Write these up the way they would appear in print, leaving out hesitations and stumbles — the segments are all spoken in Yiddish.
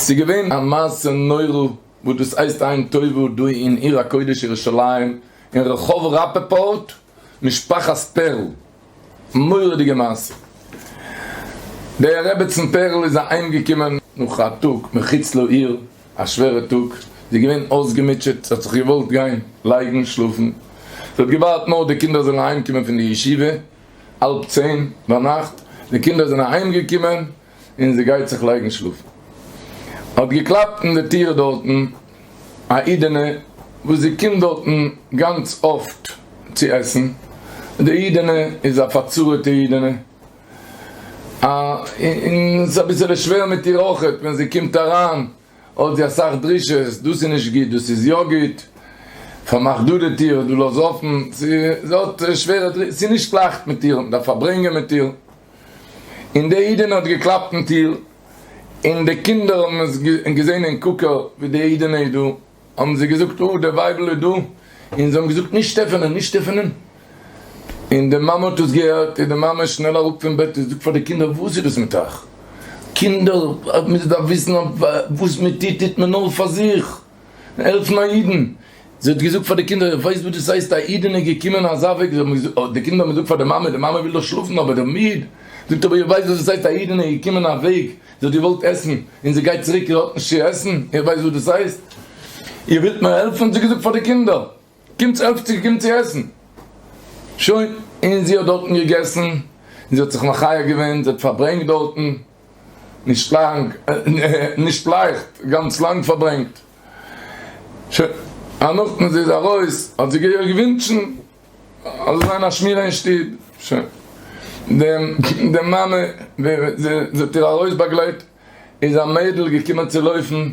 ס'איז געווען א מעשה נורא וואס דאס הייסט עין טובה דא אין עיר הקודש ירושלים אין רחוב ראפעפארט משפחת פערל, מורא'דיגע מעשה. די רעבעצן פערל איז אהיים געקומען נאך א טאג מחוץ לעיר, א שווערע טאג, זי איז געווען אויסגעמוטשעט, זי האט זיך געוואלט גיין לייגן שלאפן, זי האט געווארט נאר די קינדער זאלן אהיים קומען פון די ישיבה, האלב צען ביינאכט, די קינדער זענען אהיים געקומען און זי גייט זיך לייגן שלאפן, האט געקלאפט אין די טיר דארטן א אידענע וואס זי קומט דארטן גאנץ אפט צו עסן, די אידענע איז א פארצרה'טע אידענע, און ס'איז אביסעלע שווער מיט איר אויכעט, ווען זי קומט אריין האט זי אסאך דרישות, דאס איז נישט גוט, דאס איז יא גוט, פארמאך דא די טיר, דא לאז אפן, זי האט שווערע דרישות, ס'איז נישט לייכט מיט איר, מ'דארף פארברענגען מיט איר. און די אידענע האט געקלאפט אין טיר, און די קינדער האבן עס געזען אין קוקער ווי די אידענע איז דא, האבן זיי געזאגט, אה, די ווייבל איז דא, און זיי האבן געזאגט, נישט עפענען, נישט עפענען. און די מאמע האט עס געהערט, איז די מאמע שנעל אראפ פון בעט און זאגט פאר די קינדער, וואס איז דאס מיט אייך? קינדער, מען דארף וויסן וואס מען טוט, טוט מען נאר פאר זיך, העלפן א אידן. זי האט געזאגט פאר די קינדער, איר ווייסט וואס דאס הייסט א אידענע איז געקומען אזא וועג, זיי האבן געזאגט, די קינדער האבן געזאגט פאר די מאמע, די מאמע וויל דאך שלאפן אבער דער מיד, זאגט אבער איר ווייסט וואס דאס הייסט א אידענע איז געקומען א וועג, זי האט געוואלט עסן, און זי גייט צוריק איר האט נישט צו עסן, איר ווייסט וואס דאס הייסט? איר ווילט מיר העלפן? האט זי געזאגט פאר די קינדער, קומטס העלפטס איר קומט צו עסן. שוין, און זי האט דארטן געגעסן, און זי האט זיך מחיה געווען, זי האט פארברענגט דארטן, נישט לאנג, נישט לייכט, גאנץ לאנג פארברענגט. שוין, א נאכט ווען זי איז ארויס האט זי איר געווינטשן אז זאל זיין א שמירה אין שטוב. שוין, די מאמע ווען זי האט איר ארויסבאגלייט איז א מיידל געקומען צו לויפן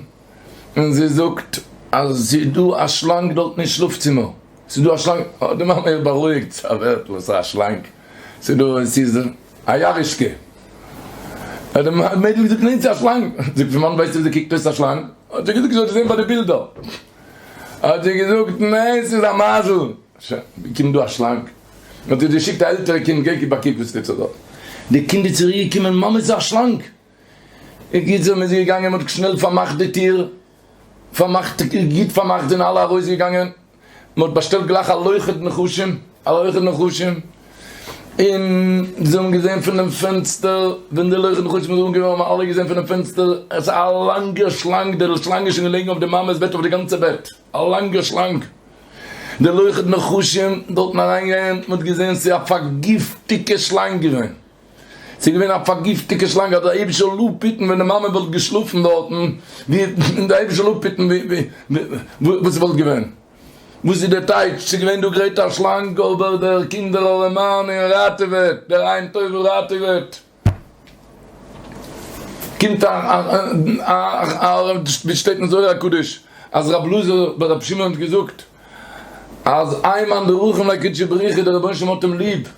און זי זאגט אז ס'איז דא א שלאנג דארטן אין שלאף צימער, ס'איז דא א שלאנג, האט די מאמע איר בארואיגט, ס'איז א ווערטל, וואס איז א שלאנג, ס'איז דא, ס'איז א יארישקע. האט די מיידל געזאגט, ניין ס'איז א שלאנג. זאגט, פון וואנעט ווייסטו וויאזוי קוקט אויס א שלאנג? האט זי געזאגט, זי האט געזען ביי די בילדער. האט זי געזאגט, ניין ס'איז א מייזל. שוין, ווי קומט דא א שלאנג? האט זי געשיקט א עלטערע קינד, גיי גיב א קוק וואס טוט זיך דארט. די קינד איז צוריק געקומען, מאמע ס'איז א שלאנג. בקיצור מ'איז געגאנגען, מ'האט שנעל פארמאכט די טיר, פארמאכט, גוט פארמאכט, זענען אלע ארויסגעגאנגען. מען האט באשטעלט גלייך א לוכד נחשים, א לוכד נחשים, און זיי האבן געזען פונעם פענסטער, ווען די לוכד נחשים איז אנגעקומען האבן אלע געזען פונעם פענסטער, עס איז א לאנגע שלאנג, די שלאנג איז שוין געלעגן אויף די מאמע'ס בעט אויף די גאנצע בעט, א לאנגע שלאנג, די לוכד נחשים דארטן אריינגעגאנגען, מען האט געזען ס'איז א פארגיפטיגע שלאנג געווען. ס'איז געווען א פארגיפטיגע שלאנג אז דער אייבישטער זאל אפהיטן ווען די מאמע וואלט געשלאפן דארטן, ווי דער אייבישטער זאל אפהיטן וואס ס'וואלט געווען. וואס איז דער טייטש? ס'איז געווען דא גרייט א שלאנג אבער דער קינדער ארעמאן און ראטעוועט, דער עין טובה ראטעוועט. קומט א א ווי שטייט אין זוהר הקדוש אז רב אלעזר ברב שמעון האט געזאגט אז האי מאן דרחים ליה קודשא בריך הוא דער רבונו של עולם האט אים ליב.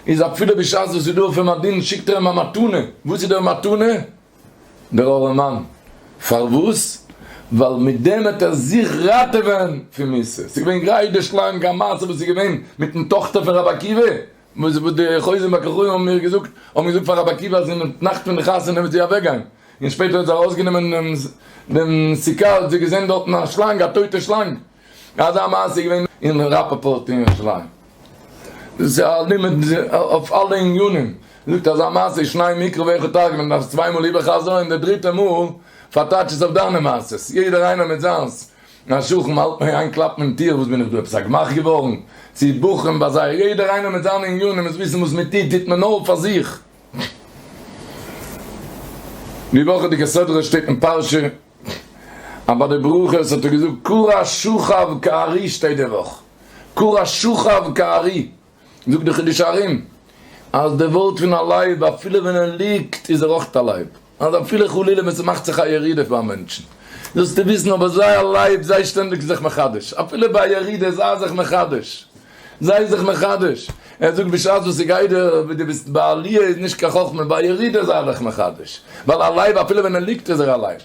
איז אפילו בשעת וואס איז דא אויף אים א דין שיקט ער אים א מתנה, וואס איז דער מתנה? דער ארעמאן, פארוואס? ווייל מיט דעם וועט ער זיך ראטעווען פון מיתה, ס'איז געווען גראדע די שלאנג א מעשה וואס איז געווען מיטן טאכטער פון רבי עקיבא, וואס די חוזים בכוכבים האבן מיר געזאגט, האבן געזאגט פאר רבי עקיבא אז אין נאכט פון די חתונה וועט זי אוועק גיין, און שפעטער האט זי ארויס גענומען דעם סוכה האט זי געזען דארטן א שלאנג א טויטע שלאנג, אזא מעשה איז געווען אין ראפאפארט אין ירושלים. דאס איז א לימוד אויף אלע ענינים. זאגט אזא מעשה איז שנים מקרא ואחד תרגום, מען דארף עס צוויי מאל איבערחזר'ן און די דריטע מאל פארטייטש עס אויף דיינע מעשות, יעדער איינער מיט זיינס. א שכן האלט מיר איין קלאפן אין טיר, וואס בין איך דא עפעס א גמח געווארן? צו בחורים ביי זיי, יעדער איינער מיט זיינע ענינים, מוז וויסן וואס מען טוט, טוט מען נאר פאר זיך. די וואכעדיגע סדרה שטייט אין פרשה אז ביי די ברכות האט ער געזאגט כרע שכב כארי שטייט די וואך כרע שכב כארי זאגט די חידושי הרי"ם אז די ווארט פון א לייב אפילו ווען ער ליגט איז ער אויך א לייב אז אפילו חלילה ווען ס'מאכט זיך א ירידה פאר א מענטשן זאלסטו וויסן אבער זיי א לייב זיי שטענדיג זיך מחדש אפילו ביי א ירידה זיי זיך מחדש זיי זיך מחדש, ער זאגט בשעת וואס ס'גייט דיר ווי דו ביסט ביי עליה איז נישט קיין חכמה, ביי ירידה זיי דיך מחדש, ווייל א לייב אפילו ווען ער ליגט איז ער א לייב.